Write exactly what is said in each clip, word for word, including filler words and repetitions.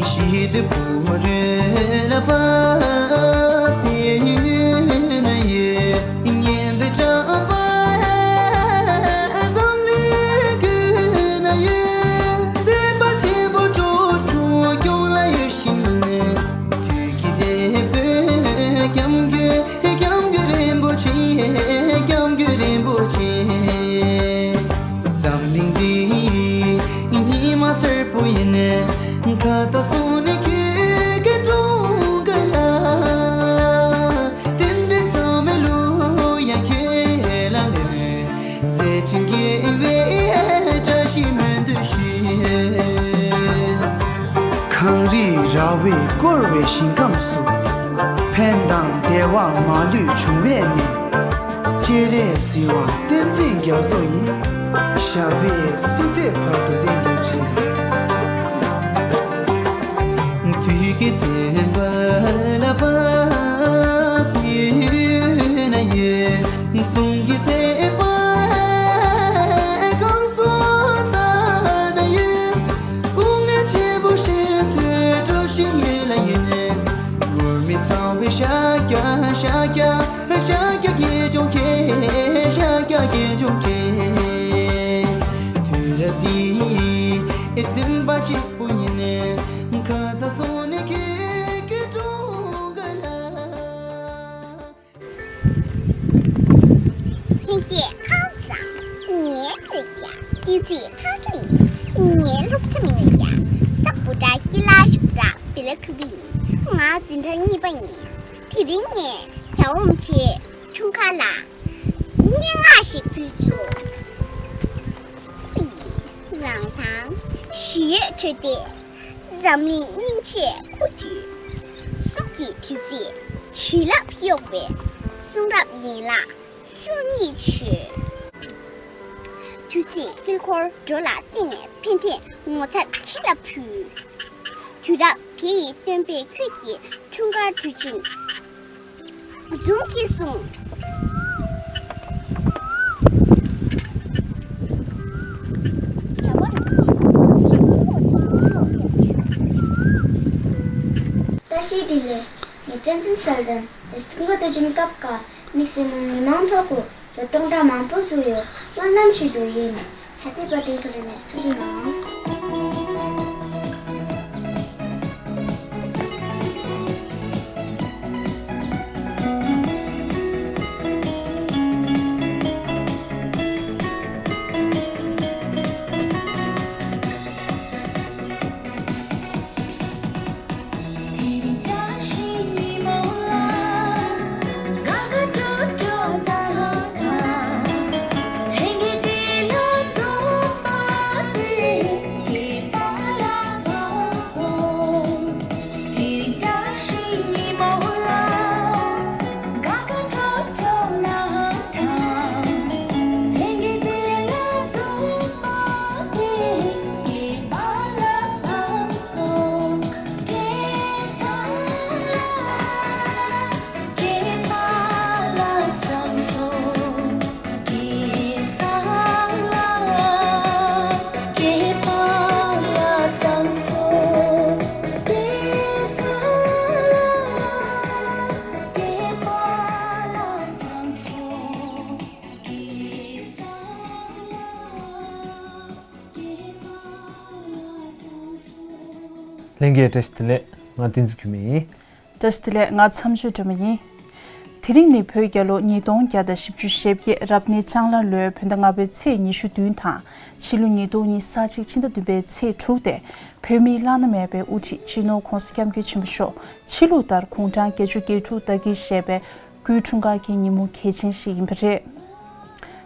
ཞི་བདེ་བོ་རེ་ལ་བབས་པའི་ཡུལ་ན་ཡོད། སྙན་པའི་གྲགས་པ་འཛམ་གླིང་ཀུན་ན་ཡོད། མཛད་པ་ཆེན་པོ་འགྲོ་དྲུག་སྐྱོང་ལ་ཡོད་ཞིང་ནས། དུས་ཀྱི་དེད་དཔོན་སྐྱབས་མགོན། སྐྱབས་མགོན་རིན་པོ་ཆེ། སྐྱབས་མགོན་རིན་པོ་ཆེ། འཛམ་གླིང་འདིའི་ཉི་མ་སེར་པོ་ཡིན། ཁ་ཏ་སོང་ནས་ཁྱོད་ཀྱི་གྲོང་ཁྱེར་ལ། རྟེན་འབྲེལ་ཚང་མའི་གླུ་དབྱངས་ཁྱེད་ལ་ལེན། མཛད་འཕྲིན་རྒྱས་པའི་བཀྲ་ཤིས་སྨོན་འདུན་ཞུ། གངས་རིའི་ར་བས་བསྐོར་བའི་ཞིང་ཁམས་སུ། ཕན་དང་བདེ་བ་མ་ལུས་འབྱུང་བའི་གནས། སྤྱན་རས་གཟིགས་དབང་བསྟན་འཛིན་རྒྱ་མཚོ་ཡི། ཞབས་པད་སྲིད་མཐའི་བར་དུ་བརྟན་གྱུར་ཅིག། དུས་ཀྱི་བདེན་པ་ལ་བབས་པའི་ཡུལ་ན་ཡོད། གསུང་གི་ཚེ་དཔག་གང་སོང་ས་ན་ཡོད། སྐུ་ངལ་ཆེན་པོ་ཞིག་ཐོས་གྲུབ་ཤིང་ཡོད་ལ་ཡོད། ངུར་སྨྲིག་ཚང་བའི་ཤཱཀྱ་ཤཱཀྱ་ཤཱཀྱ་དགེ་སྦྱོང་ཁྱེད། ཤཱཀྱ་དགེ་སྦྱོང་ཁྱེད། དུས་རབས་འདིའི་བདེན་པ་གཅིག་པུ་ཉིད་ནས། ཁ་ཏ་སོང་ནས་ཁྱེད་ཀྱི་གྲོང་ཁྱེར་ལ། ལྷན་རྒྱས་ཁམས་བཟང་། ངའི་ལུག་ཀྱང་ཏི་ཙི་ཁ་ཁྲོ་ཡིན། ངའི་སློབ་གྲྭ་མིང་ལ་ཡ་ས་བུ་ཏྲ་ཀི་ལ་ཤུག་ར་བི་ལ་ཁུ་བི་ཡིན། ང་འཛིན་གྲྭ་གཉིས་པ་ཡིན། དེ་རིང་ངས་རྒྱལ་བ་རིན་པོ་ཆེ་འཁྲུངས་སྐར་ལ་སྙན་ངག་ཞིག་ཕུལ་རྒྱུ། ཡིན། རང་དང་ཞི་ཡོད་གྲོས་ཏེ། འཛམ་གླིང་སྙིང་རྗེའི་སྐུ་དུས། གཟུགས་ཀྱི་བདུད་རྩི་བྱིན་རླབས་གཡོ་བའི་གསུང་རབ་ཡན་ལག་བཅུ་གཉིས་ཆོས། དུས་ཚོད་དཀྱིལ་འཁོར་འགྲོ་ལ་བརྟེན་ནས་ཕན་བདེ་ངོ་མཚར་ཁྱེད་ལ་ཕུལ། དུས་རབས་དེ་ཡི་སྟོན་པས་ཁྱོད་ཀྱི་འཁྲུངས་སྐར་དུས་ཆེན་འཛོམས་ཀྱིས་གསུངས། བཀྲ་ཤིས་བདེ་ལེགས། ངས་བསྟན་འཛིན་གསལ་སྒྲོན་དེ་སྟོན་གོ་དུས་ཆེན་སྐབས་ཀ་དམིགས་བསལ་མི་མང་ཐོག་གུ་ཡོད་སྟོང་ཕྲག་མང་པོ་བཟོས་ཡོད། སྨོན་ལམ་ཞུ་འདོད་ཡིན། Happy birthday ཟེར་ནས་ཐུགས་རྗེ་གནང་། ལྷན་རྒྱས་བཀྲ་ཤིས་བདེ་ལེགས། ང་བསྟན་འཛིན་འགྱུར་མེད་ཡིན། བཀྲ་ཤིས་བདེ་ལེགས། ང་མཚམས་གཅོད་སྒྲོལ་མ་ཡིན། དེ་རིང་ནི་བོད་རྒྱལ་ལོ་ཉིས་སྟོང་བརྒྱ་དང་བཞི་བཅུ་ཞེ་བརྒྱད་རབ་གནས་ལྕང་ལྷ་ལོའི་བོད་ཟླ་ལྔ་པའི་ཚེས་ཉི་ཤུ་བདུན་དང་ཕྱི་ལོ་ཉིས་སྟོང་ཉི་ཤུ་རྩ་གཅིག་ཕྱི་ཟླ་བདུན་པའི་ཚེས་དྲུག་སྟེ། བོད་མིའི་བླ་ན་མེད་པའི་དབུ་ཁྲིད་སྤྱི་ནོར་༧གོང་ས་༧སྐྱབས་མགོན་ཆེན་པོ་མཆོག་ཕྱི་ལུགས་ལྟར་དགུང་གྲངས་བརྒྱད་ཅུ་གྱ་དྲུག་དར་འཁེལ་བཞེས་པའི་སྐུའི་འཁྲུངས་སྐར་གྱི་ཉིན་མོ་གལ་ཆེན་ཞིག་ཡིན་པ་རེད།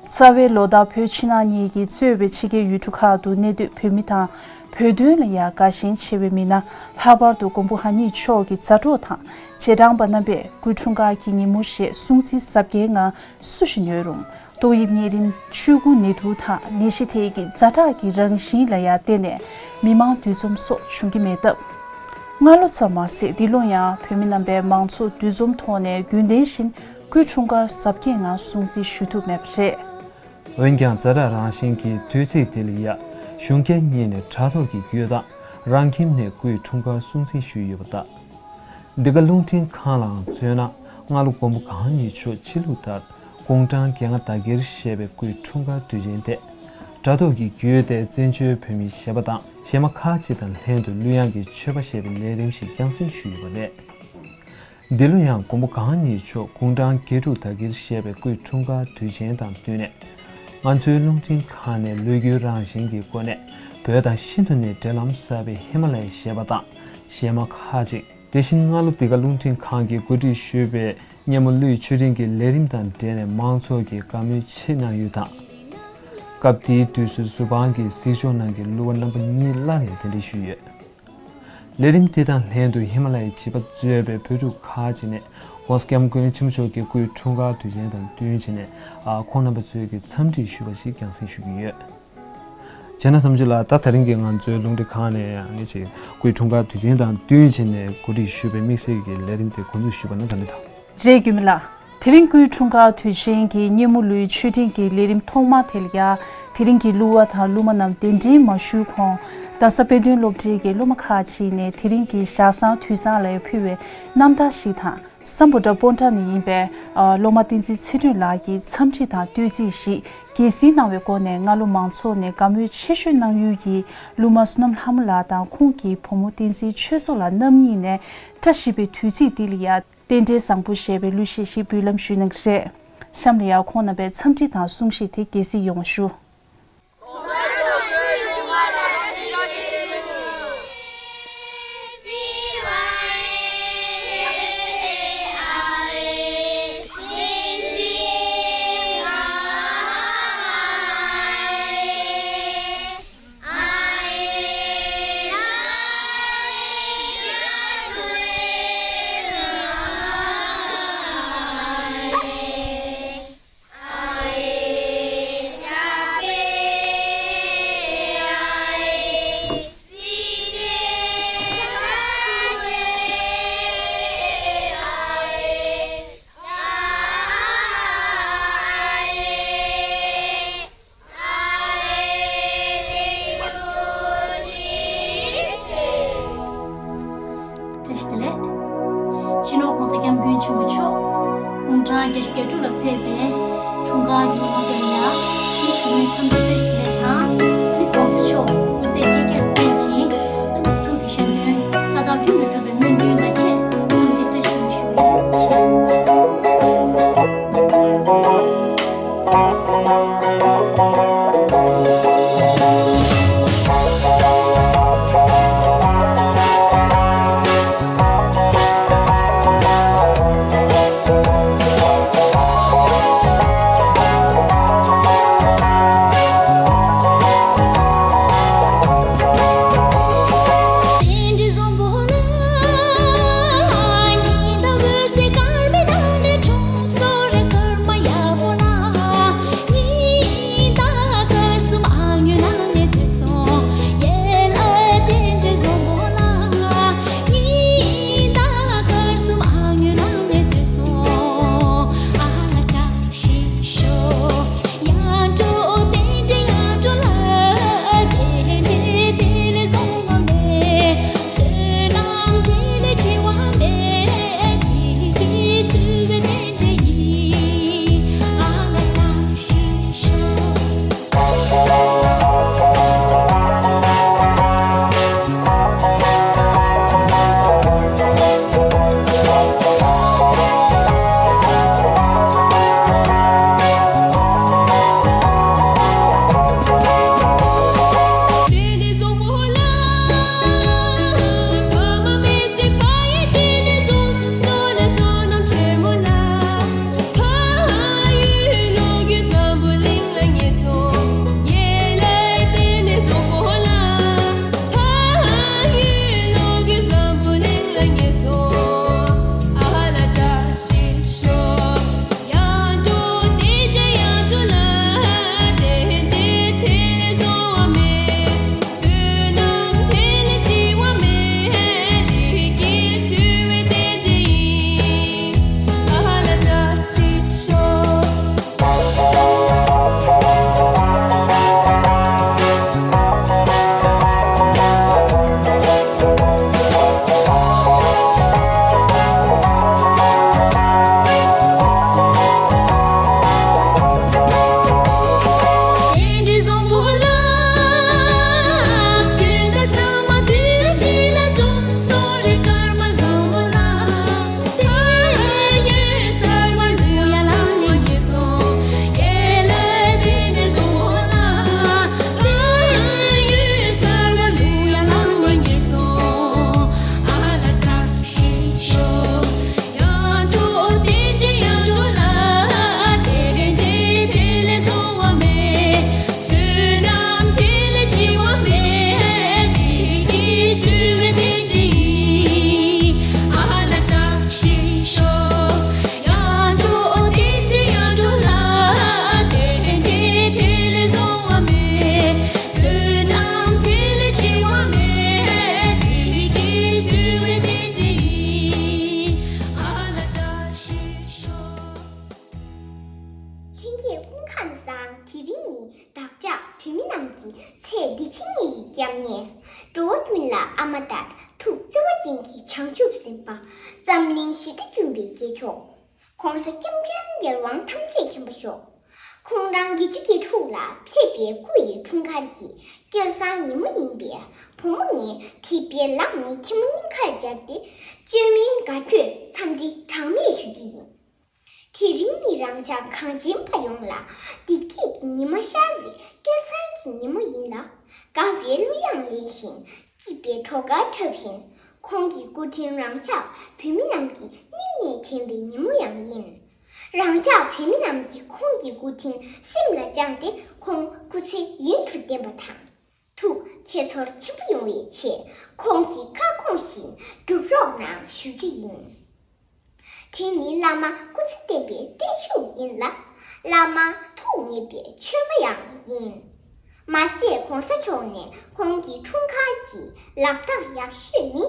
རྩ་བའི་ལོ་ཟླ་བོད་ཕྱི་ནང་གཉིས་ཀྱིས་གཙོས་པའི་ཕྱི་རྒྱལ་ཡུལ་གྲུ་ཁག་ཏུ་གནས་སྡོད་བོད་མི་དང་བོད་དོན་ལ་ཡང་དགའ་ཞེན་ཆེ་བའི་མི་སྣ་ལྷག་པར་དུ་མགོན་པོ་ཧ་ཉིད་མཆོག་གི་མཛའ་གྲོགས་དང་རྗེས་འབྲང་པ་རྣམ་པས་སྐུའི་འཁྲུངས་སྐར་གྱི་ཉིན་མོ་ཞེས་སྲུང་བརྩི་གཟབ་རྒྱས་ངང་སུ་ཞིག་ཉོས་རུང་ཏོག་དབྱིབས་གཉན་རིམས་ཆུ་འགོ་ནད་དུག་དང་ནད་གཞི་དེ་གི་ཛ་དྲག་གི་རང་བཞིན་ལ་ཡང་བརྟེན་ནས་མི་མང་འདུ་འཛོམས་སོགས་བྱུང་གི་མེད་སྟབས། སྔ་ལོ་ཙམ་མ་ཟད་འདི་ལོ་ཡང་བོད་མི་རྣམ་པས་མང་ཚོགས་འདུ་འཛོམས་ཐོག་ནས་རྒྱུན་ལྡན་བཞིན་སྐུའི་འཁྲུངས་སྐར་གཟབ་རྒྱས་ངང་སྲུང་བརྩི་ཞུ་ཐུབ་མེད་པ་རེད། འོན་ཀྱང་ཛ་དྲག་རང་བཞིན་གྱི་དུས་ཚིགས་དེ་ལ་ཡ་གཞུང་རྒྱ་གཉིས་ནས་དྲ་ཐོག་གི་བརྒྱུད་དང་ རང་ཁྱིམ་ནས་སྐུའི་འཁྲུངས་སྐར་སྲུང་བརྩི་ཞུས་ཡོད་པ་དང་། འདི་ག་རླུང་འཕྲིན་ཁང་ལའང་མཚོན་ན། སྔ་ལོ་མགོན་པོ་གང་ཉིད་མཆོག་ཕྱི་ལུགས་ལྟར་དགུང་གྲངས་བརྒྱད་ལྔ་ཟླ་བརྒྱད་བཞེས་པའི་སྐུའི་འཁྲུངས་སྐར་དུས་ཆེན་དེ། དྲ་ཐོག་གི་བརྒྱུད་དེ་བཙན་བྱོལ་བོད་མི་གཞན་པ་དང་གཞས་མ་ཁག་ཅིག་དང་ལྷན་དུ་གླུ་དབྱངས་ཀྱི་མཆོད་པ་ཞེས་པའི་ལས་རིམ་ཞིག་རྒྱང་སྲིང་ཞུས་ཡོད་པ་རེད། འདི་ལོ་ཡང་མགོན་པོ་གང་ཉིད་མཆོག་དགུང་གྲངས་བརྒྱད་དྲུག་ཟླ་བརྒྱད་བཞེས་པའི་སྐུའི་འཁྲུངས་སྐར་དུས་ཆེན་དང་བསྟུན་ནས། ང་ཚོའི་རླུང་འཕྲིན་ཁང་ནས་ལོ་རྒྱུས་རང་བཞིན་གྱི་སྒོ་ནས་བོད་དང་ཤིན་ཏུ་ནས་འབྲེལ་ལམ་ཟབ་པའི་ཧི་མ་ལ་ཡའི་གཞས་པ་དང་གཞས་མ་ཁག་ཅིག་དེ་བཞིན་སྔ་ལོ་འདི་ག་རླུང་འཕྲིན་ཁང་གིས་གོ་སྒྲིག་ཞུས་པའི་སྙེ་མོ་གླུ་ཡི་མཆོད་སྤྲིན་གྱི་ལས་རིམ་དང་འབྲེལ་ནས་མང་ཚོགས་ཀྱིས་དགའ་མོས་ཆེ་གནང་ཡུལ་དང་། སྐབས་དེའི་དུས་སུ་གཟུ་དཔང་གིས་གཟིགས་ཕྱོགས་ནང་གི་གླུ་བ་རྣམ་པ་གཉིས་སླར་ཡང་གདན་འདྲེན་ཞུས་ཡོད། ལས་རིམ་དེ་དང་ལྷན་དུ་ཧི་མ་ལ་ཡའི་བྱིས་པ་གཙོས་པའི་བོད་ཕྲུག་ཁག་ཅིག་ནས་༸གོང་ས་༸སྐྱབས་མགོན་ཆེན་པོ་མཆོག་གི་སྐུའི་འཁྲུངས་སྐར་དུས་ཆེན་དང་བསྟུན་བྱས་ནས་ཨ་ཁོང་རྣམ་པ་ཚོས་ཀྱི་འཚམས་འདྲི་ཞུས་པ་ཞིག་རྒྱང་སྲིང་ཞུ་གི་ཡོད། བྱས་ན་བསམ་ཚུལ་ལ་ད་དེ་རིང་གི་ང་ཚོའི་རླུང་འཕྲིན་ཁང་ནས་ཨ་ནི་ཅིག་སྐུའི་འཁྲུངས་སྐར་དུས་ཆེན་དང་བསྟུན་བྱས་ནས་གོ་སྒྲིག་ཞུས་པའི་དམིགས་བསལ་གྱི་ལས་རིམ་དེ་འགོ་འཛུགས་ཞུས་པ་ན་ག་འདྲ་འདུག་རེད། རྒྱུས་མེད་ལགས། དེ་རིང་སྐུའི་འཁྲུངས་སྐར་དུས་ཆེན་གྱི་སྙེ་མོ་གླུའི་མཆོད་སྤྲིན་གྱི་ལས་རིམ་ཐོག་མ་དེ་ལ་ཡ། དེ་རིང་གི་གླུ་བ་དང་གླུ་མ་རྣམས་གདན་འདྲེན་མ་ཞུས་གོང་། རྡ་ས་དཔེ་སྟོན་སློབ་གྲྭའི་གི་སློབ་མ་ཁག་ཅིག་ནས་དེ་རིང་གི་ཞག་བཟང་དུས་བཟང་ལ་ཡ་ཕུལ་བའི་རྣམ་ཐར་ཞིག་དང་། སམ་བྷོ་ཊ་སྤོན་ཊ་ནས་ཡིན་པའི་ཨ་སློབ་མ་བསྟན་འཛིན་ཚེ་སྒྲོན་ལགས་ཀྱིས་འཚམས་འདྲི་དང་བསྟོད་ཚིག་ཞིག་རྒྱས་གཟིགས་གནང་བའི་སྒོ་ནས། སྔ་ལོ་མང་ཚོགས་ནས་དགའ་མོས་ཆེ་ཤོས་གནང་ཡུལ་གྱི་གླུ་མ་བསོད་ནམས་ལྷ་མོ་ལགས་དང་ཁོང་གི་བུ་མོ་བསྟན་འཛིན་ཆོས་མཚོ་ལགས་རྣམ་གཉིས་ནས། བཀྲ་ཤིས་པའི་དུས་ཚིགས་འདི་ལ་ཡ། རྟེན་འབྲེལ་བཟང་པོ་ཞེས་པའི་གླུ་གཞས་ཤིག་འབུལ་ལམ་ཞུས་གནང་གི་རེད། གཤམ་ལ་ཡ་ཁོང་རྣམ་པའི་འཚམས་འདྲི་དང་གསུང་བཤད་དེ་རྒྱས་གཟིགས་ཡོང་བ་ཞུ། ཚེ་འདི་ཕྱི་གཉིས་ཀྱི་སྐྱབས་གནས། འགྲོ་བ་ཀུན་ལ་ཨ་མ་ལྟར། ཐུགས་བརྩེ་བ་ཅན་གྱི་བྱང་ཆུབ་སེམས་དཔའ། འཛམ་གླིང་ཞི་བདེ་འབྱུང་བའི་སྐྱེས་མཆོག། ༸གོང་ས་༸སྐྱབས་མགོན་རྒྱལ་དབང་ཐམས་ཅད་མཁྱེན་པ་མཆོག། ཁོང་རང་བརྒྱད་ཅུ་གྱ་དྲུག་ལ་ཕེབས་པའི་སྐུ་ཡི་འཁྲུངས་སྐར་གྱི་སྐལ་བཟང་ཉིན་མོ་ཡིན་པས། བུ་མོ་ངས་དེབ་པའི་ལག་ནས་ཐལ་མོ་སྙིང་ཁར་སྦྱར་ཏེ། བཅོས་མིན་དགའ་སྤྲོའི་འཚམས་འདྲི་གྲངས་མེད་ཞུ་རྒྱུ་ཡིན། དེ་རིང་ནི་རང་ཅག་གངས་ཅན་པ་ཡོངས་ལ་བདེ་སྐྱིད་ཀྱི་ཉི་མ་ཤར་བའི་སྐལ་བཟང་གི་ཉིན་མོ་ཡིན་ལ། དགའ་བའི་གླུ་དབྱངས་ལེན་བཞིན། སྐྱིད་པའི་བྲོ་གར་འཁྲབ་བཞིན། ཁོང་གི་སྐུ་དྲིན་རང་ཅག་བོད་མི་རྣམས་ཀྱི་སྙིང་ནས་དྲན་པའི་ཉིན་མོ་ཡང་ཡིན། རང་ཅག་བོད་མི་རྣམས་ཀྱིས་ཁོང་གི་སྐུ་དྲིན་སེམས་ལ་བཅངས་ཏེ། ཁོང་སྐུ་ཚེ་ཡུན་དུ་བརྟན་པ་དང་། ཐུགས་ཁྱད་མཚར་ཆེན་པོ་ཡོང་བའི་ཆེད། ཁོང་གི་བཀའ་དགོངས་བཞིན་སྒྲུབ་རོགས་གནང་ཞུ་རྒྱུ་ཡིན། དེ་ནི་བླ་མ་སྐུ་ཚེ་བརྟན་པའི་བརྟན་བཞུགས་ཡིན་ལ། བླ་མ་ཐུགས་མཉེས་པའི་མཆོད་པ་ཡང་ཡིན། མ་ཟད་༸གོང་ས་མཆོག་ནས་ཁོང་གི་འཁྲུངས་སྐར་གྱི་ལག་རྟགས་ཡག་ཤོས་ནི།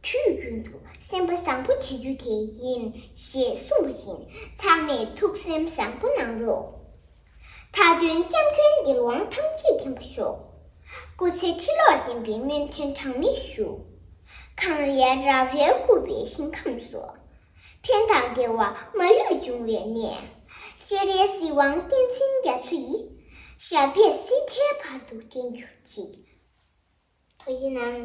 དུས་རྒྱུན་དུ་སེམས་པ་བཟང་པོ་བྱེད་རྒྱུ་དེ་ཡིན་ཞེས་གསུངས་པ་བཞིན། ཚང་མས་ཐུགས་སེམས་བཟང་པོ་གནང་རོགས། མཐའ་དོན་༸སྐྱབས་མགོན་རྒྱལ་དབང་ཐམས་ཅད་མཁྱེན་པ་མཆོག། སྐུ་ཚེ་ཁྲི་ལོར་བརྟན་པའི་སྨོན་འདུན་གྲངས་མེད་ཞུ། གངས་རིའི་ར་བས་བསྐོར་བའི་ཞིང་ཁམས་སུ། ཕན་དང་བདེ་བ་མ་ལུས་འབྱུང་བའི་གནས། སྤྱན་རས་གཟིགས་དབང་བསྟན་འཛིན་རྒྱ་མཚོ་ཡི། ཞབས་པད་སྲིད་མཐའི་བར་དུ་བརྟན་གྱུར་ཅིག། ཐུགས་རྗེ་གནང་།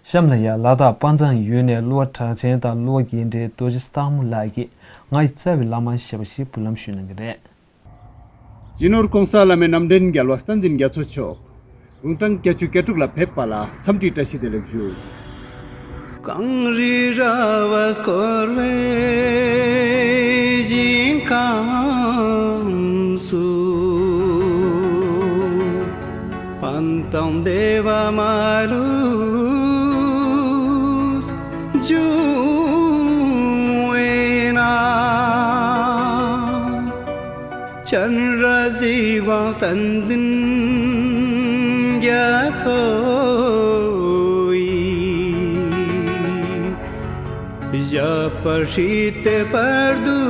གཤམ་ལ་ཡང་ལ་དྭགས་དཔའ་མཛངས་ཡུལ་ནས་གླུ་བ་གྲགས་ཅན་དང་གླུ་བ་རྒན་གྲས་རྡོ་རྗེ་སྟག་མོ་ལགས་ཀྱིས་ང་ཡི་རྩ་བའི་བླ་མ་ཞེས་པ་ཞིག་འབུལ་ལམ་ཞུ་གནང་གི་རེད། སྤྱི་ནོར་༸གོང་ས་བླ་མའི་རྣམ་འདྲེན་རྒྱལ་བ་བསྟན་འཛིན་རྒྱ་མཚོ་མཆོག་དགུང་གྲངས་བརྒྱད་ཅུ་གྱ་དྲུག་ལ་ཕེབས་པ་ལ་འཚམས་འདྲིའི་བཀྲ་ཤིས་བདེ་ལེགས་ཞུ། གངས་རི་ར་བས་བསྐོར་བའི་ཞིང་ཁམས་སུ། ཕན་དང་བདེ་བ་མ་ལུས་འབྱུང་བའི་གནས། སྤྱན་རས་གཟིགས་དབང་བསྟན་འཛིན་རྒྱ་མཚོ་ཡི། ཞབས་པད་སྲིད་མཐའི་བར་དུ་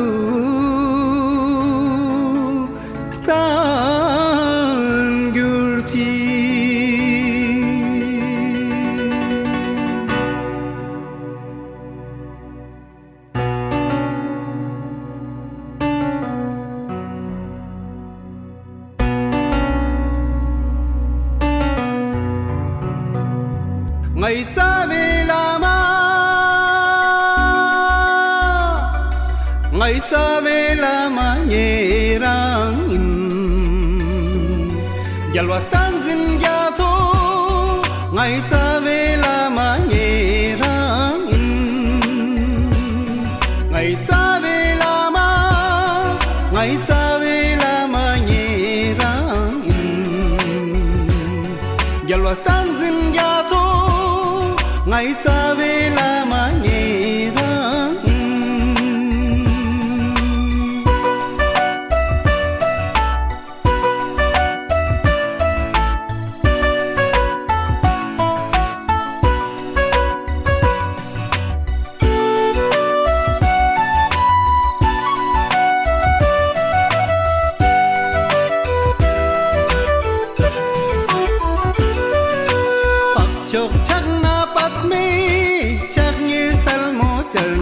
བརྟན་གྱུར་ཅིག། ང་ཡི་རྩ་བའི་བླ་མ། ང་ཡི་རྩ་བའི་བླ་མ་ངེད་རང་ཡིན། རྒྱལ་བ་བསྟན་འཛིན་རྒྱ་མཚོ། ང་ཡི་རྩ་བའི་བླ་མ་ངེད་རང་ཡིན། ང་ཡི་རྩ་བའི་བླ་མ། ང་ཡི་རྩ་བའི་བླ་མ་ངེད་རང་ཡིན། རྒྱལ་བ་བསྟན་འཛིན་རྒྱ་མཚོ། ང་ཡི་རྩ་བའི་བླ་མ་ངེད་རང་ཡིན། འཕགས་མཆོག་ཕྱག་ན་པདྨོ། ཕྱག་གཉིས་ཐལ་མོ་སྦྱར་ན།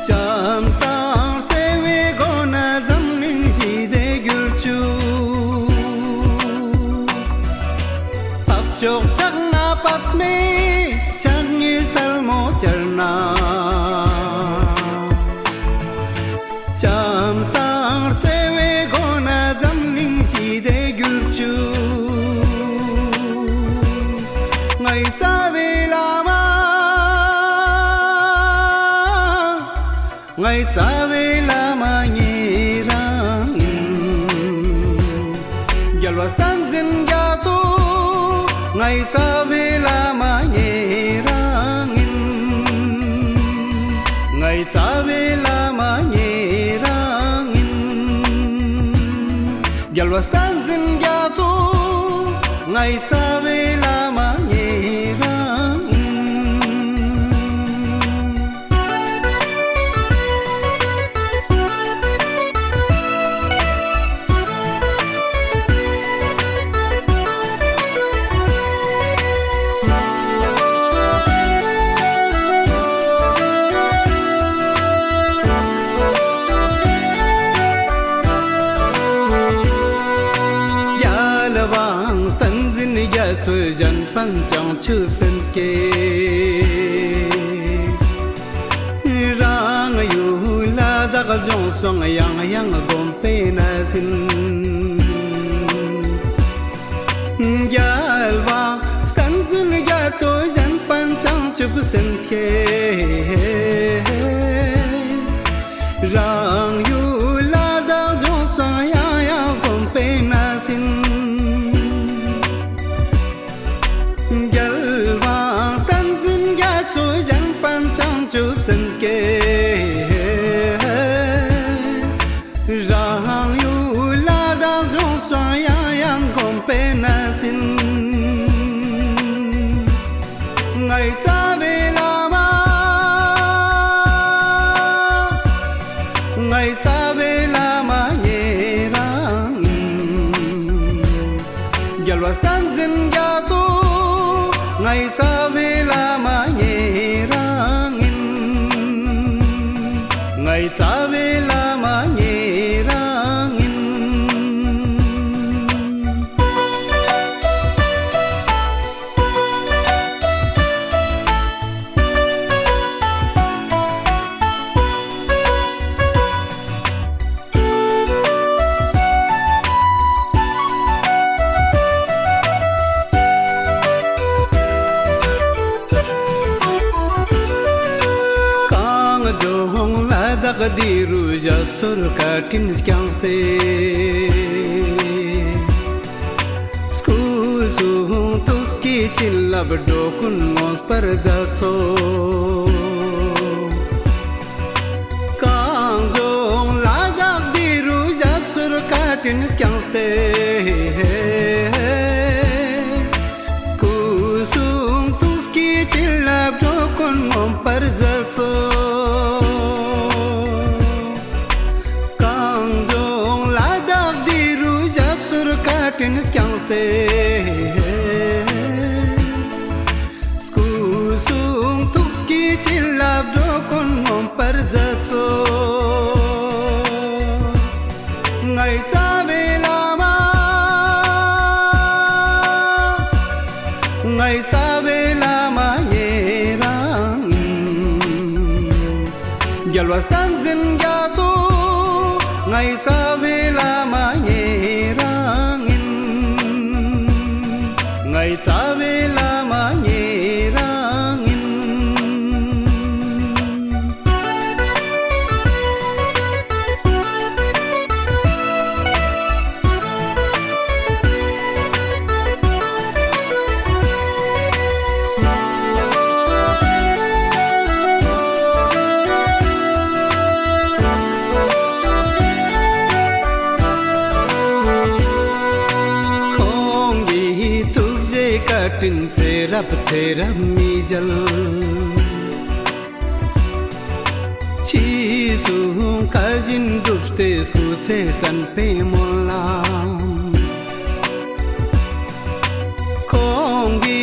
བྱམས་དང་བརྩེ་བའི་སྒོ་ནས་འཛམ་གླིང་ཞི་བདེ་གྱུར་ཅིག། འཕགས་མཆོག་ཕྱག་ན་པདྨོ། ཕྱག་གཉིས་ཐལ་མོ་སྦྱར་ན། བྱམས་དང་བརྩེ་བའི་སྒོ་ནས་འཛམ་གླིང་ཞི་བདེ་གྱུར་ཅིག། ང་ཡི་རྩ་བའི་བླ་མ། ང་ཡི་རྩ་བའི་བླ་མ་ངེད་རང་ཡིན། རྒྱལ་བ་བསྟན་འཛིན་རྒྱ་མཚོ། ང་ཡི་རྩ་བའི་བླ་མ་ངེད་རང་ཡིན། ང་ཡི་རྩ་བའི་བླ་མ་ངེད་རང་ཡིན། རྒྱལ་བ་བསྟན་འཛིན་རྒྱ་མཚོ། ང་ཡི་རྩ་བའི་བླ་མ་ངེད་རང་ཡིན། ཚོད་གཞན་ཕན་བྱང་ཆུབ་སེམས་བསྐྱེད། རང་ཡུལ་ལ་བདག་སྦྱོང་སོང་ཡང་ཡང་བསྒོམ་པས་གནས་ཟིན། རྒྱལ་བ་བསྟན་འཛིན་རྒྱ་མཚོ་གཞན་ཕན་བྱང་ཆུབ་སེམས་བསྐྱེད། རང་ཡུལ་ལ་བདག་སྦྱོང་སོང་ཡང་ཡང་བསྒོམ་པས་གནས་ཟིན། རྒྱལ་བ་བསྟན་འཛིན་རྒྱ་མཚོ་གཞན་ཕན་བྱང་ཆུབ་སེམས་བསྐྱེད། རང་ཡུལ་ལ་བདག་སྦྱོང་སོང་ཡང་ཡང་བསྒོམ་པས་གནས་ཟིན། ངའི་རྩ་བའི་བླ་མ། ངའི་རྩ་བའི་བླ་མ་ཉེ་རང་ཡིན། རྒྱལ་བ་བསྟན་འཛིན་རྒྱ་མཚོ། ངའི་རྩ་བའི་བླ་མ་ཉེ་རང་ཡིན། ངའི་རྩ་བའི་བླ་མ་ཉེ་རང་ཡིན། གངས་ལྗོངས་ལ་དྭགས་དི་རུ་ཞབས་སོར་བཀའ་དྲིན་བསྐྱངས་ཏེ། སྐུ་གསུང་ཐུགས་ཀྱི་བྱིན་རླབས་འགྲོ་ཀུན་མངོན་པར་མཛད་ཚོགས། གངས་ལྗོངས་ལ་དྭགས་དི་རུ་ཞབས་སོར་བཀའ་དྲིན་བསྐྱངས་ཏེ། སྐུ་གསུང་ཐུགས་ཀྱི་བྱིན་རླབས་འགྲོ་ཀུན་མངོན་པར་མཛད་ཚོགས། གངས་ལྗོངས་ལ་དྭགས་དི་རུ་ཞབས་སོར་བཀའ་དྲིན་བསྐྱངས་ཏེ། སྐུ་གསུང་ཐུགས་ཀྱི་བྱིན་རླབས་འགྲོ་ཀུན་མངོན་པར་མཛད་ཚོགས། ངའི་རྩ་བའི་བླ་མ། ངའི་རྩ་བའི་བླ་མ་ཉེ་རང་ཡིན། རྒྱལ་བ་བསྟན་འཛིན་རྒྱ་མཚོ། ངའི་རྩ་བའི་བླ་མ་ཉེ་རང་ཡིན། ངའི་རྩ་བའི་བླ་མ་ཉེ་རང་ཡིན། ཁོང་གི་ཐུགས་རྗེ་བཀའ་དྲིན་ཚེ་རབས་ཚེ་རབས་མི་འཇལ། ཕྱི་གསུང་བཀའ་བཞིན་བསྒྲུབས་ཏེ་སྐུ་ཚེ་བརྟན་པའི་སྨོན་ལམ། ཁོང་གི་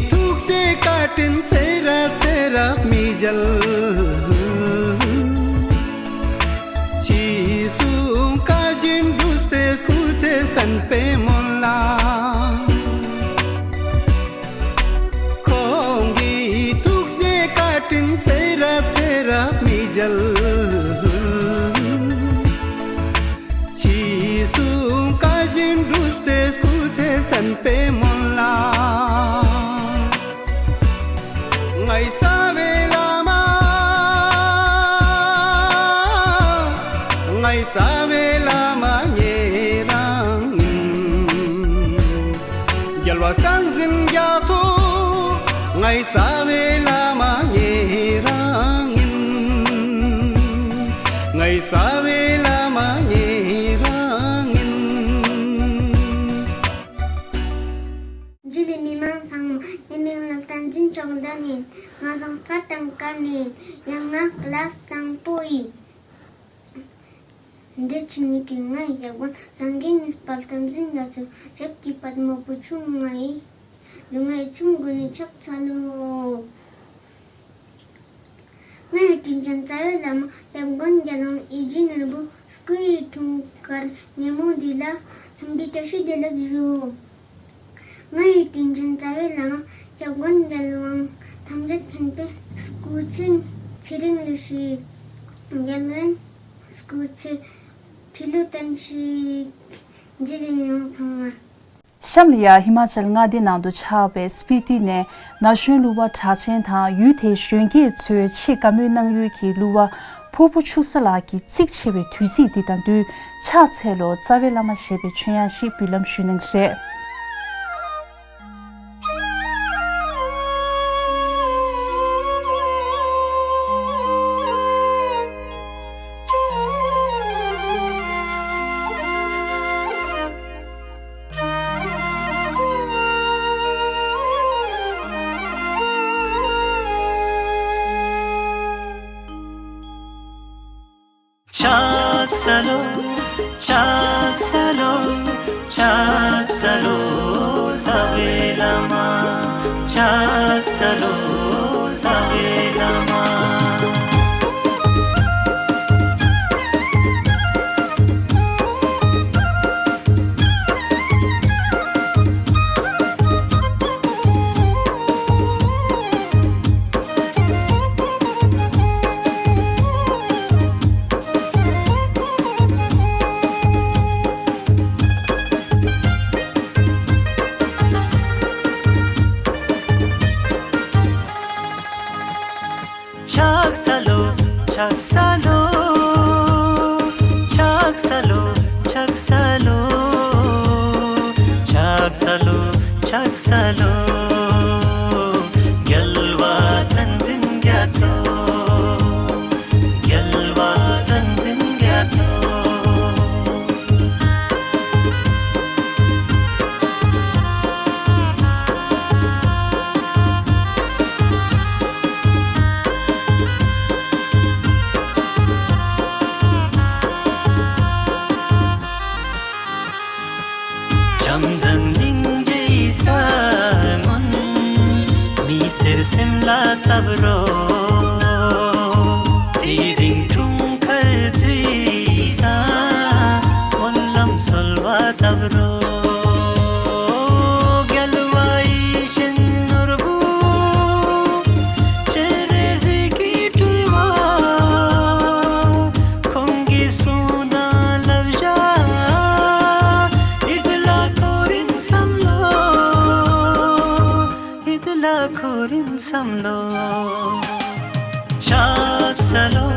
ཐུགས་རྗེ་བཀའ་དྲིན་ཚེ་རབས་ཚེ་རབས་མི་འཇལ། ཕྱི་གསུང་བཀའ་བཞིན་བསྒྲུབས་ཏེ་སྐུ་ཚེ་བརྟན་པའི་སྨོན་ལམ། ཁོང་གི་ཐུགས་རྗེ་བཀའ་དྲིན་ཚེ་རབས་ཚེ་རབས་མི་འཇལ། ཕྱི་གསུང་བཀའ་བཞིན་བསྒྲུབས་ཏེ་སྐུ་ཚེ་བརྟན་པའི་སྨོན་ལམ། ངའི་རྩ་བའི་བླ་མ། ངའི་རྩ་བའི་བླ་མ་ཉེ་རང་ཡིན། རྒྱལ་བ་བསྟན་འཛིན་རྒྱ་མཚོ། ངའི་རྩ་བའི་བླ་མ་ཉེ་རང་ཡིན། ངའི་རྩ་བའི་བླ་མ་ཉེ་རང་ཡིན། འཇུ་ལེ་མི་མང་ཚང་མ། ངའི་མིང་ལ་བསྟན་འཛིན་ཕྱོགས་ལྡན་ཡིན། ང་རྫོང་ཁ་བྲང་དཀར་ནས་ཡིན། ཡང་ང་ཀི་ལ་སི་དང་པོ་ཡིན། འདི་ཕྱི་ཉིན་གྱི་ངའི་ཞབས་དགོན་སངས་རྒྱས་གཉིས་པ་བསྟན་འཛིན་རྒྱ་མཚོ་ཞབས་ཀྱི་པད་མོ་བུ་ཆུང་ང་ཡིན། སློབ་མའི་ཚང་མགོ་ནས་ཕྱག་འཚལ་ལོ། ངའི་དྲིན་ཅན་རྩ་བའི་བླ་མ་ཞབས་དགོན་རྒྱ་ལུང་ཨེ་ཇི་ནོར་བུ་སྐུའི་འཁྲུངས་སྐར་ཉིན་མོ་འདི་ལ་འཚམས་འདྲི་བཀྲ་ཤིས་བདེ་ལེགས་ཞུ། ང་ཡི་དྲིན་ཅན་རྩ་བའི་བླ་མ། ཞབས་མགོན་རྒྱལ་དབང་ཐམས་ཅད་མཁྱེན་པའི་སྐུ་ཚེ་ཚེ་རིང་ལི་ཤི། རྒྱལ་བའི་སྐུ་ཚེ་ཁྲི་ལོ་བརྟན་ཞིག་རྗེ་རིང་ཡོང་ཚང་མ། གཤམ་ལ་ཡ་ཧི་མ་ཅལ་མངའ་སྡེ་ནང་དུ་ཆགས་པའི་སྤི་ཏི་ནས་ན་གཞོན་གླུ་བ་གྲགས་ཅན་དང་ཡུལ་དེའི་གཞོན་སྐྱེས་ཚོས་ཆེས་དགའ་མོས་གནང་ཡུལ་གྱི་གླུ་བ་ཕུར་བུ་ཆུ་ས་ལགས་ཀྱིས་གཙིགས་ཆེ་བའི་དུས་ཚིགས་འདི་དང་བསྟུན་ཕྱག་འཚལ་ལོ་རྩ་བའི་བླ་མ་ཞེས་པའི་ཆོས་དབྱངས་ཤིག་འབུལ་ལམ་ཞུ་གནང་གི་རེད། ཕྱག་འཚལ་ལོ། ཕྱག་འཚལ་ལོ། ཕྱག་འཚལ་ལོ། རྩ་བའི་བླ་མ། ཕྱག་འཚལ་ལོ། རྩ་བའི་བླ་མ། ཕྱག་འཚལ་ལོ། ཕྱག་འཚལ་ལོ། ཕྱག་འཚལ་ལོ། ཕྱག་འཚལ་ལོ། ཕྱག་འཚལ་ལོ། ཕྱག་འཚལ་ལོ། རྒྱལ་བ་བསྟན་འཛིན་རྒྱ་མཚོ། རྒྱལ་བ་བསྟན་འཛིན་རྒྱ་མཚོ། བྱམས་དང་སྙིང་རྗེའི་ས་བོན། མི་སེར་སེམས་ལ་བཏབ་རོགས། དེ་རིང་འཁྲུངས་སྐར་དུས་བཟང་། སྨོན་ལམ་གསོལ་བ་བཏབ་རོགས། རྒྱལ་བ་ཡིད་བཞིན་ནོར་བུ། སྤྱན་རས་གཟིགས་ཀྱི་སྤྲུལ་པ། ཁོང་གི་གསུང་དང་བསླབ་བྱ། ཡིད་ལ་འཁོར་རིན་བསམ་བློ། ཡིད་ལ་འཁོར་རིན་བསམ་བློ། ཕྱག་འཚལ་ལོ།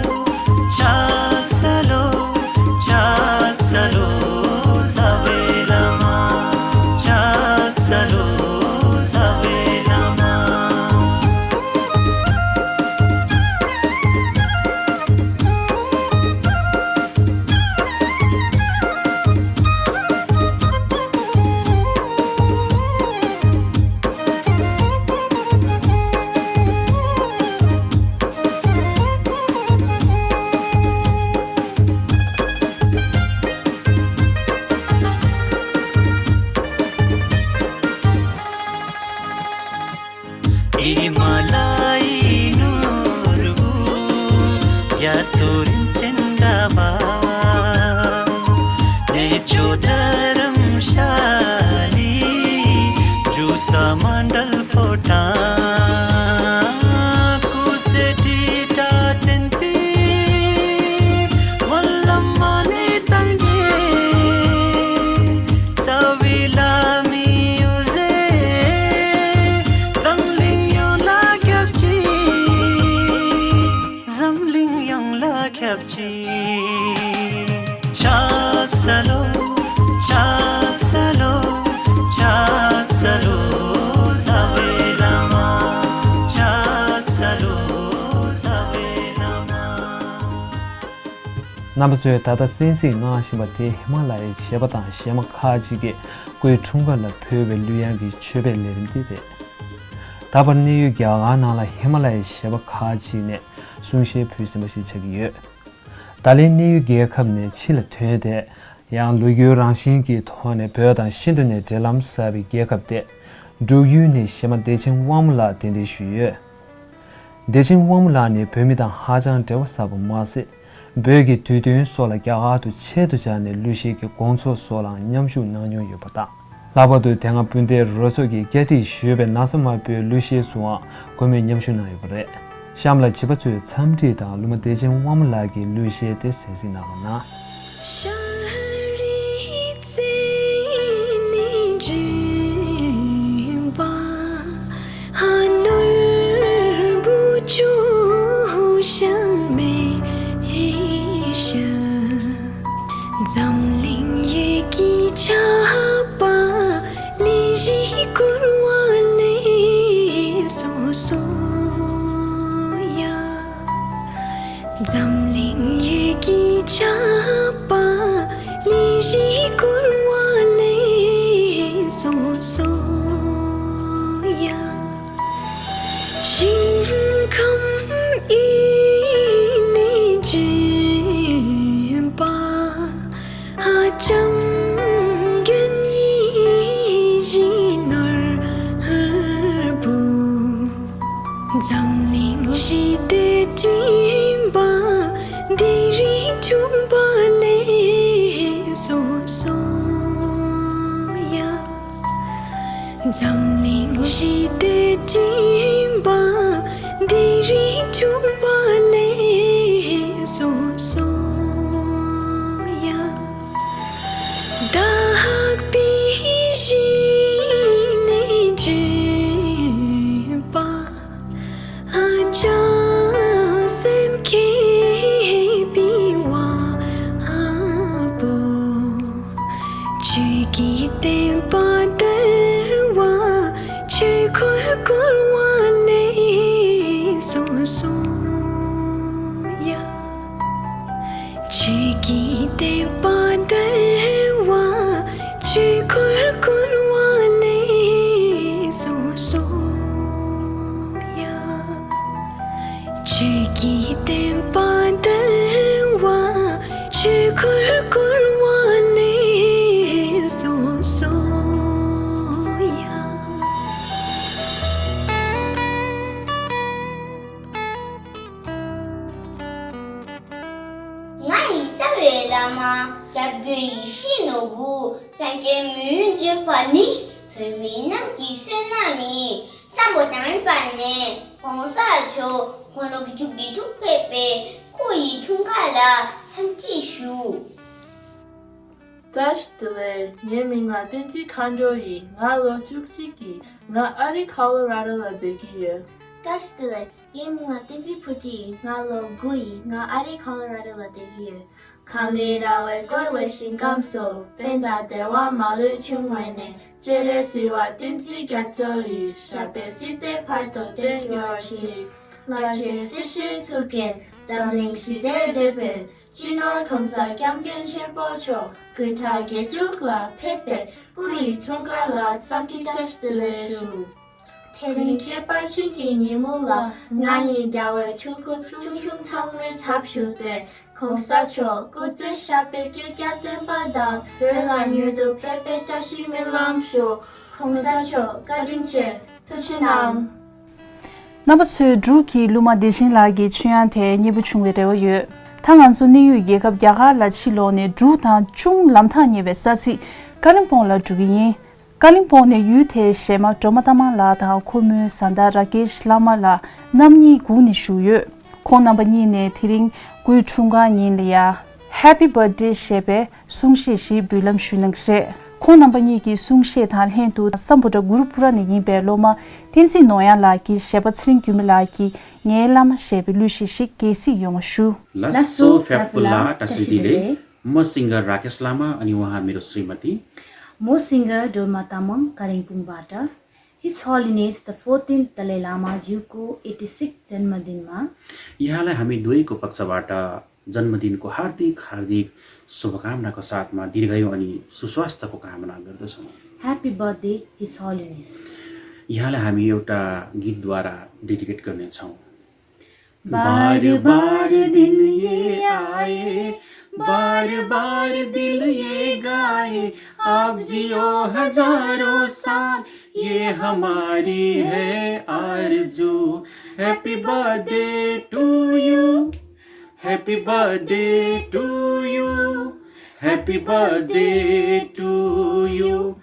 ཕྱག་འཚལ་ལོ། ཕྱག་འཚལ་ལོ། རྩ་བའི་བླ་མ། ཕྱག་འཚལ་ལོ། རྩ་བའི་བླ་མ། ཧི་མ་ལ་ཡའི་ནོར་བུ། རྒྱ་མཚོ་རིན་ཆེན་འདྲ་བ། གནས་མཆོག་རྡ་རམ་ཤ་ལའི། འབྲུག་ས་མཎྜལ་ཕོ་བྲང་། སྐུ་ཚེ་ཁྲི་ཕྲག་བརྟན་པའི། སྨོན་ལམ་མ་ཎི་བཏང་རྗེས། རྩ་བའི་བླ་མའི་འོད་ཟེར། འཛམ་གླིང་ཡོངས་ལ་ཁྱབ་ཅིག་འཛམ་གླིང་ཡོངས་ལ་ཁྱབ་ཅིག་ཕྱག་འཚལ་ལོ། ཕྱག་འཚལ་ལོ། ཕྱག་འཚལ་ལོ། རྩ་བའི་བླ་མ། ཕྱག་འཚལ་ལོ། རྩ་བའི་བླ་མ། རྣམ་པ་ཚོས་ད་ལྟ་གསན་གཟིགས་གནང་བཞིན་པ་དེ་ཧི་མ་ལ་ཡའི་བཞད་པ་དང་གཞས་མ་ཁག་ཅིག་གིས་སྐུའི་འཁྲུངས་སྐར་ལ་ཕུལ་བའི་གླུ་དབྱངས་ཀྱི་མཆོད་པའི་ལས་རིམ་དེ་རེད། ད་བར་གནས་ཡུལ་རྒྱ་གར་ནང་ལ་ཧི་མ་ལ་ཡའི་བཞད་པ་ཁག་ཅིག་ནས་གསུང་བཤད་ཕུལ་ཟིན་པ་ཞིག་ཆགས་ཀྱི་ཡོད། ད་ལན་གནས་ཡུལ་རྒྱལ་ཁབ་ནས་ཕྱི་ལ་ཐོན་ཏེ། ཡང་ལོ་རྒྱུས་རང་བཞིན་གྱི་ཐོག་ནས་བོད་དང་ཤིན་ཏུ་ནས་འབྲེལ་ལམ་ཟབ་པའི་རྒྱལ་ཁབ་སྟེ། འབྲུག་ཡུལ་ནས་གཞས་མ་བདེ་ཆེན་དབང་མོ་ལགས་གདན་འདྲེན་ཞུས་ཡོད། བདེ་ཆེན་དབང་མོ་ལགས་ནི་བོད་མི་དང་ཧ་ཅང་འབྲེལ་བ་ཟབ་པ་མ་ཟད། བོད་ཀྱི་དུས་སྟོན་སོགས་ལ་རྒྱ་གར་དུ་ཆེད་དུ་བཅར་ནས་གླུ་གཞས་ཀྱི་དགོང་ཚོགས་སོགས་ལའང་མཉམ་ཞུགས་གནང་མྱོང་ཡོད་པ་དང་། ལྷག་པར་དུ་དེ་སྔ་སྤུན་ཟླའི་རོལ་ཚོགས་ཀྱིས་བསྐྱར་སྒྲིག་ཞུས་པའི་ན་བཟའ་དམར་པོའི་གླུ་གཞས་སུའང་གུས་མོས་མཉམ་ཞུགས་གནང་ཡོད་པ་རེད། གཤམ་ལ་བྱིས་པ་ཚོའི་འཚམས་འདྲི་དང་གླུ་མ་བདེ་ཆེན་དབང་མོ་ལགས་ཀྱི་གླུ་གཞས་དེ་གསན་གཟིགས་གནང་རོགས་གནང་། འཛམ་གླིང་ཡི་གེ་ཆགས་པ་ལས་གཞི་བསྐུར་བ་ལས་སོ་སོ་ཡ། ཞིང་ཁམས་ཡེ་ནས་བྱོན་པ། ཨ་ལྕམ་མགོན་ཡིད་བཞིན་ནོར་བུ། འཛམ་གླིང་ཞི་བདེ་བསྐྲུན་པ། དེ་རིང་འཁྲུངས་པ་ལས་སོ་སོ་ཡ། འཛམ་གླིང་ཞི་བདེ་བསྐྲུན་པ། དེ་རིང་འཁྲུངས་པ་ལས་སོ་སོ་ཡ། དག་པའི་ཞིང་ནས་བྱོན་པ། ཨ་ལྕགས་སེམས་མཁས་པའི་དབང་པོ། ཆོས་ཀྱི་བསྟན་པ་དར་བ། ཆོས་འཁོར་བསྐོར་བ་ལས་སོ་སོ་ཡ། ཆོས་ཀྱི་བསྟན་པ་དར་བ། ཆོས་འཁོར་བསྐོར་བ་ལས་སོ་སོ་ཡ། ཆོས་ཀྱི་བསྟན་པ་དར་བ། ཆོས་འཁོར་བསྐོར་བ་ལས་སོ་སོ་ཡ། ང་ཡི་རྩ་བའི་བླ་མ། སྐྱབས་མགོན་ཡིད་བཞིན་ནོར་བུ། སངས་རྒྱས་མི་ཡུལ་འདྲེན་པ་ནི། བོད་མི་རྣམས་ཀྱི་བསོད་ནམས་ཡིན། སམ་བྷོ་ཊ་མེད་པ་ནས་༸གོང་ས་མཆོག་དགུང་ལོ་བཅུ་དགུ་ཕེབས་པའི་སྐུ་ཡི་འཁྲུངས་སྐར་ལ་འཚམས་འདྲི་ཞུ། བཀྲ་ཤིས་བདེ་ལེགས། ངའི་མིང་ལ་བསྟན་འཛིན་མཁའ་འགྲོ་ཡིན། ང་ལོ་བཅུ་གཅིག་ཡིན། ང་ཨ་རི་ཁོ་ལོ་ར་ཌོ་ལ་སྡོད་ཀྱི་ཡོད། བཀྲ་ཤིས་བདེ་ལེགས། ངའི་མིང་ལ་བསྟན་འཛིན་ཕུར་སྐྱིད་ཡིན། ང་ལོ་དགུ་ཡིན། ང་ཨ་རི་ཁོ་ལོ་ར་ཌོ་ལ་སྡོད་ཀྱི་ཡོད། ཁམས་རིགས་ར་བས་བསྐོར་བའི་ཞིང་ཁམས་སུ། དཔལ་དང་བདེ་བ་མ་ལུས་འབྱུང་བའི་གནས། སྤྱན་རས་གཟིགས་དབང་བསྟན་འཛིན་རྒྱ་མཚོ་ཡི། ཞབས་པད་སྲིད་མཐའི་བར་དུ་བརྟན་གྱུར་ཅིག། ལྷར་བཅས་སྲིད་ཞིའི་ཚུལ་ཁྲིམས། འཛམ་གླིང་ཞི་བདེའི་དེད་དཔོན། སྤྱི་ནོར་༸གོང་ས་༸སྐྱབས་མགོན་ཆེན་པོ་མཆོག་དགུང་གྲངས་བརྒྱད་ཅུ་ལ་ཕེབས་པའི་སྐུ་ཡི་འཁྲུངས་སྐར་ལ་འཚམས་འདྲི་བཀྲ་ཤིས་བདེ་ལེགས་ཞུ། དེ་རིང་ཁྱད་པར་ཅན་གྱི་ཉིན་མོ་ལ། ང་ཡི་དགྲ་བོའི་ཕྲུ་གུ་ཆུང་ཆུང་ཚང་མའི་ཚབ་ཞུས་ཏེ། ༸གོང་ས་མཆོག་སྐུ་ཚེ་ཞབས་པད་བསྐལ་བརྒྱར་བརྟན་པ་དང་། བོད་ལ་མྱུར་དུ་ཕེབས་པའི་བཀྲ་ཤིས་སྨོན་ལམ་ཞུ། ༸གོང་ས་མཆོག་བཀའ་དྲིན་ཆེ། ཐུགས་རྗེ་གནང་། རྣམ་པ་ཚོས་འབྲུག་གི་གླུ་མ་བདེ་ཆེན་ལགས་ཀྱི་ཆོས་དབྱངས་དེ་མཉེས་པོ་བྱུང་བའི་རེ་བ་ཡོད། ད་ང་ཚོ་གནས་ཡུལ་རྒྱལ་ཁབ་རྒྱ་གར་ལ་ཕྱིར་ལོག་ནས་འབྲུག་དང་ཅུང་ལམ་ཐག་ཉེ་བའི་ས་ཚིགས་ཀ་ལིམ་པོང་ལ་འགྲོ་གི་ཡིན། ཀ་ལིམ་པོང་ནས་ཡུལ་དེའི་གཞས་མ་སྒྲོལ་མ་རྟ་མང་ལགས་དང་ཁོ་མོའི་བཟའ་ཟླ་ར་ཀེཤ་ལྷག་མ་ལགས་རྣམ་གཉིས་སྒུག་ནས་བཞུགས་ཡོད། ཁོང་རྣམ་པ་གཉིས་ནས་དེ་རིང་སྐུའི་འཁྲུངས་སྐར་ཉིན་ལ་ཡ། Happy Birthday ཞེས་པའི་གསུང་བཤད་ཞིག་འབུལ་ལམ་ཞུས་གནང་གི་རེད། ཁོང་རྣམ་པ་གཉིས་ཀྱི་གསུང་བཤད་དང་ལྷན་དུ་སམ་བྷོ་ཊ་གུ་རུ་པུ་ར་ནས་ཡིན་པའི་སློབ་མ་བསྟན་འཛིན་ནོར་གཡང་ལགས་ཀྱིས་གཞས་པ་ཚེ་རིང་འགྱུར་མེད་ལགས་ཀྱི་ངའི་བླ་མ་ཞེས་པའི་གླུ་གཞས་ཤིག་གྱེས་གཟིགས་ཡོང་བ་ཞུ། ལགས་སོ། ཕེབས་སྐུ་ལ་བཀྲ་ཤིས་བདེ་ལེགས། म सिंगर राकेश लामा अनि उहाँ मेरो श्रीमती। म सिंगर डोल्मा तामाङ, कालिम्पोङबाट। His Holiness the fourteenth Dalai Lama ज्यूको eighty sixth जन्मदिनमा यहाँलाई हामी दुवैको पक्षबाट जन्मदिनको हार्दिक हार्दिक शुभकामनाको साथमा दीर्घायु अनि सुस्वास्थ्यको कामना गर्दछौँ। Happy birthday, His Holiness। यहाँलाई हामी एउटा गीतद्वारा डेडिकेट गर्नेछौँ। बार बार दिन ये आए, बार बार दिल ये गाए, आप जियो हजारों साल, ये हमारी है आरज़ू। Happy birthday to you, happy birthday to you, happy birthday to you,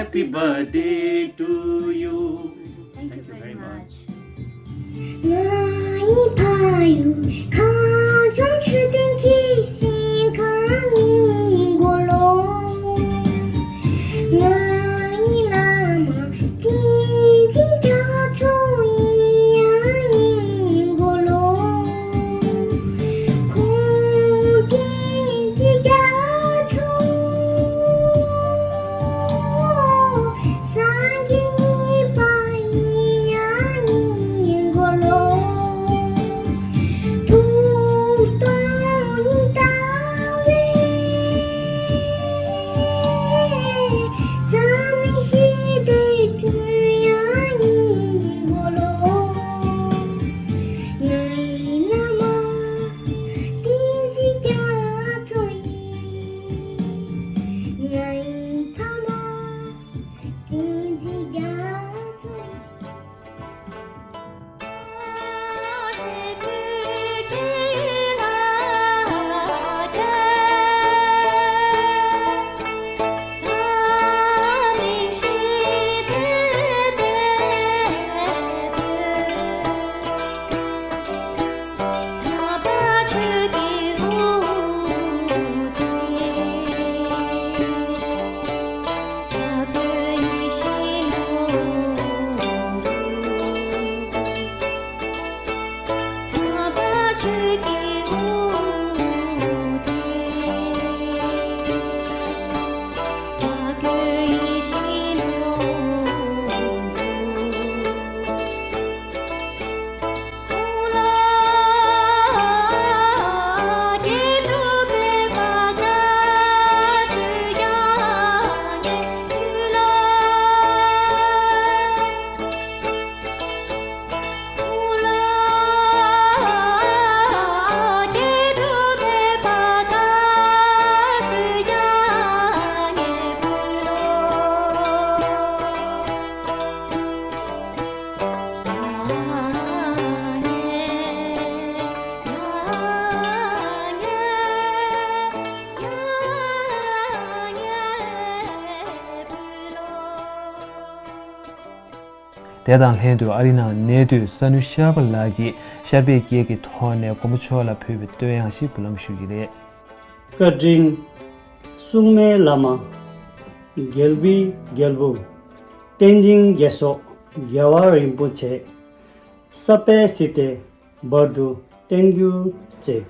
Happy birthday to you. Thank you very much. ང་ཡི་ཕ་ཡུལ་ཁམས་བྱང་ཆོས་ལྡན་གྱི་ཞིང་ཁམས་ཡིན་གོ་ལོ། ང་ཡི་བླ་མ་བསྟན་འཛིན་རྒྱ་མཚོ་ཡང་ཡིན་གོ་ལོ། ཁོང་བསྟན་འཛིན་རྒྱ་མཚོ་སངས་རྒྱས་གཉིས་པ་ཡང་ཡིན་གོ་ལོ། ཐུགས་དོན་གཉིས་ལྟ་བུའི་འཛམ་གླིང་ཞི་བདེའི་དོན་ཡང་ཡིན་གོ་ལོ། ང་ཡི་བླ་མ་བསྟན་འཛིན་རྒྱ་མཚོ་ཡིན། ང་ཡི་ཕ་མ་བསྟན་འཛིན་རྒྱ་མཚོ་ཡིན། དེ་དང་ལྷན་དུ་ཨ་རིའི་ནང་གནས་སྡོད་ས་ནུ་ཤར་པ་ལགས་ཀྱིས་ཤར་པའི་སྐད་ཀྱི་ཐོག་ནས་མགོན་པོ་མཆོག་ལ་ཕུལ་བའི་བསྟོད་དབྱངས་ཤིག་འབུལ་ལམ་ཞུ་གི་རེད། བཀའ་དྲིན། སྲུང་མའི་བླ་མ། རྒྱལ་བུའི་རྒྱལ་པོ། བསྟན་འཛིན་རྒྱལ་སོགས་རྒྱལ་བ་རིན་པོ་ཆེ། ས་པའི་སྲིད་དེ་བར་དུ་བརྟན་གྱུར་ཅིག།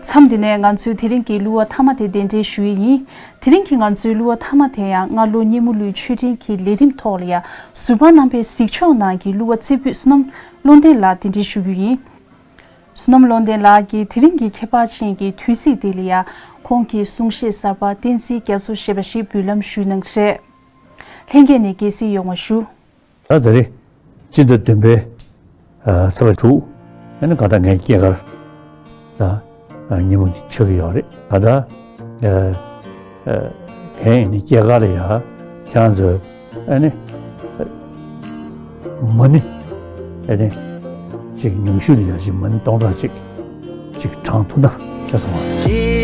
མཚམས་འདི་ནས་ང་ཚོས་དེ་རིང་གི་གླུ་བ་མཐའ་མ་དེ་གདན་འདྲེན་ཞུ་ཡི་ཡིན། དེ་རིང་གི་ང་ཚོའི་གླུ་བ་མཐའ་མ་དེ་ཡང་སྔ་ལོ་སྙེ་མོ་གླུའི་མཆོད་སྤྲིན་གྱི་ལས་རིམ་ཐོག་ལ་ཡང་ཟུར་པ་རྣམ་པའི་གཟིགས་ཕྱོགས་ནང་གི་གླུ་བ་རྩེ་ཕུད་བསོད་ནམས་བློ་ལྡན་ལགས་གདན་འདྲེན་ཞུ་རྒྱུ་ཡིན། བསོད་ནམས་བློ་ལྡན་ལགས་ཀྱིས་དེ་རིང་གི་ཁྱད་པར་ཅན་གྱི་དུས་ཚིགས་འདི་ལ་ཡང་ཁོང་གི་གསུང་བཤད་གསར་པ་བསྟན་འཛིན་རྒྱ་མཚོ་ཞེས་པ་ཞིག་འབུལ་ལམ་ཞུས་གནང་གི་རེད། ལྷན་རྒྱས་ནས་དགྱེས་གཟིགས་ཡོང་བ་ཞུ། ད་ད་རེས་སྤྱི་ཟླ་བདུན་པའི་ཨ་ཚེས་པ་དྲུག་ཨ་ནི་ག་ད་ངའི་སྐྱེས་སྐར་ད་ཨ་ཉིན་མོ་འདི་ཆགས་ཀྱི་ཡོད་རེད། ག་ད་ཨ་ཨ་ངའི་ཨ་ནི་སྐྱེས་སྐར་ལ་ཡ་ཁྱེད་ཚོས་ཨ་ནི་ཨ་མ་ཎི་ཨ་ནི་ཅིག་ཉུང་ཤོས་ལ་ཡ་ཅིག་མ་ཎི་སྟོང་ཕྲག་གཅིག་ཅིག་བགྲང་ཐུབ་ན་ཤེས་སོང་བ།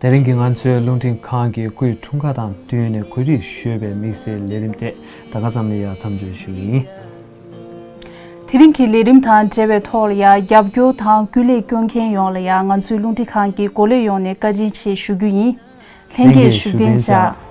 དེ་རིང་གི་ང་ཚོའི་རླུང་འཕྲིན་ཁང་གི་སྐུའི་འཁྲུངས་སྐར་དང་བསྟུན་ནས་གོ་སྒྲིག་ཞུས་པའི་དམིགས་བསལ་ལས་རིམ་དེ་ད་ག་ཙམ་ལ་ཡ་མཚམས་འཇོག་ཞུ་གི་ཡིན། དེ་རིང་གི་ལས་རིམ་དང་འབྲེལ་བའི་ཐོག་ལ་ཡ་རྒྱབ་སྐྱོར་དང་སྐུ་ལས་སྐྱོན་མཁན་ཡོངས་ལ་ཡ་ང་ཚོའི་རླུང་འཕྲིན་ཁང་གི་འགོ་ལས་ཡོངས་ནས་བཀའ་དྲིན་ཆེ་ཞུ་རྒྱུ་ཡིན། ལྷན་རྒྱས་བཞུགས་གདན་འཇགས།